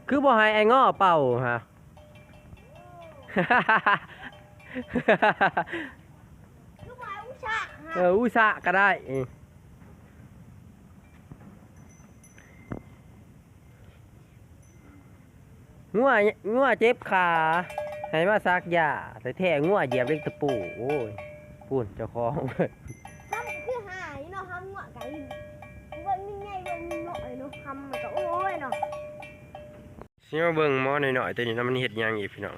ຄືບໍ່ໃຫ້ອ້າຍງໍເປົ່າຫະ? ຄືບໍ່ໃຫ້ອຸຊະຫະ? ເອີ ອຸຊະກໍໄດ້. ງົວ ງົວເຈັບຂາ ໃຫ້ມາສັກຢາ ແທ້ໆ ງົວຢຽບເຫຼັກຕະປູ. ໂອ້ຍ ພຸ້ນເຈົ້າຂອງ ທຳຄືຫາຍເນາະ ທຳງົວກະ ເບິ່ງມີໃຫຍ່ເບິ່ງມີນ້ອຍເນາະ ທຳມັນກະ ໂອ້ຍເນາະ. ຊິມາເບິ່ງໝໍນ້ອຍໆ ໂຕນີ້ເນາະ ມັນເຮັດຫຍັງອີກພີ່ນ້ອງ.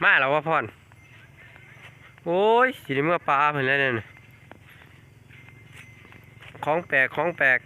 ມາແລ້ວບໍ່ພອນ? ໂອ້ຍ ຊິໄດ້ເມືອປ່າເພິ່ນແລ້ວນີ້. ຂອງແປກ ຂອງແປກ.